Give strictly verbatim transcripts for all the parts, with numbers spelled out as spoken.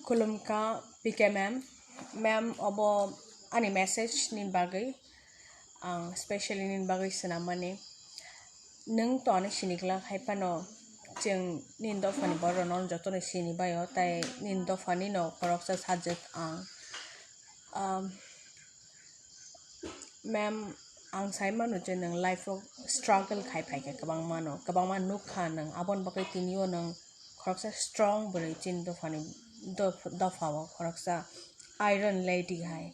Khulumkha P K ma'am. Ma'am, obo ani message nini bagwi. Ang specially nini bagwi swnam mani. Nwng to ani sini glak hai phano chwng nini dophani borok rok no jotono sini bai o, tai nini dophani no khoroksa subject ang. Um, Ma'am, ang sai mano je nwng life o struggle khai phai khe kwbangma no, kwbangma nuk kha nwng, aboni bagwi tini o nwng khoroksa strong bwrwi chini dophani, dof-, dopha o khoroksa iron lady hai.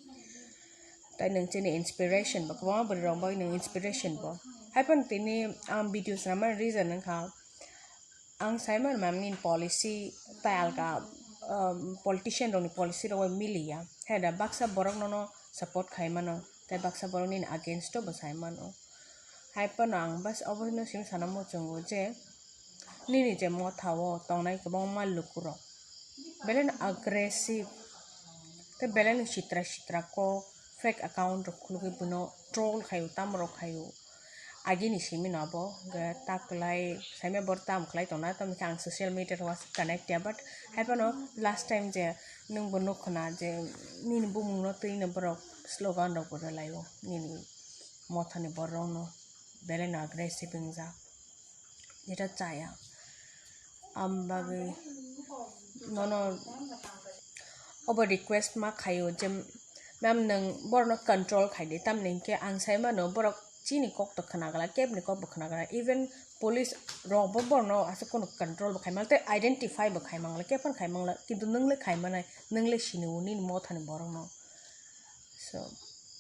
Tai nwng chini inspiration bo, kwbangma bwrwi rok bagwi nwng inspiration bo. Hai phano tini ang video swnam mani reason wngkha, ang sai mano ma'am nini policy tai alka, um, politician rokni policy rok bai miliya. Hai da baksa borok nono support khai mano, tai baksa borok nini against o bo sai mano. Hai phano ang bas obo no simi sana muchungo je nini je motha o tongnai kwbangma lukurok belai no aggressive, tei belai no sitra sitra kok, fake account rok khulugwi buino troll khaio, tamo rok khaio. Agini simi no abo hwnkhe ta kwlai, saimya bor tam kwlai tongna, tamo khe ang social media rok wansuk connect ya, but hai phano last time je nwng bo nuk khna je nini bumung no twi no borok slogan rok bo rwlai o nini mothani borok no belai no aggressive wngjak, jeta chaya. Am bagwi nono obo request ma khaio je, ma'am, nwng borokno control khai di, tamni hinkhe ang sai mano borok chini kok to khna gala, kebni kok bo khna gala, even police rok bo borokno aswk kheno control bo khai mangla tei identify bo khai mangla, kebo khai mangla, kintu nwng le khai manai, nwng le sini o nini mothani borokno. So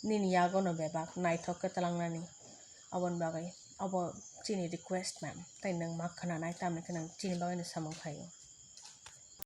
nini yago no bebak naithok khe twlangnani, aboni bagwi obo chini request, ma'am, tei nwng ma khna nai, tamni khe nwng chini bagwi no samung khaio.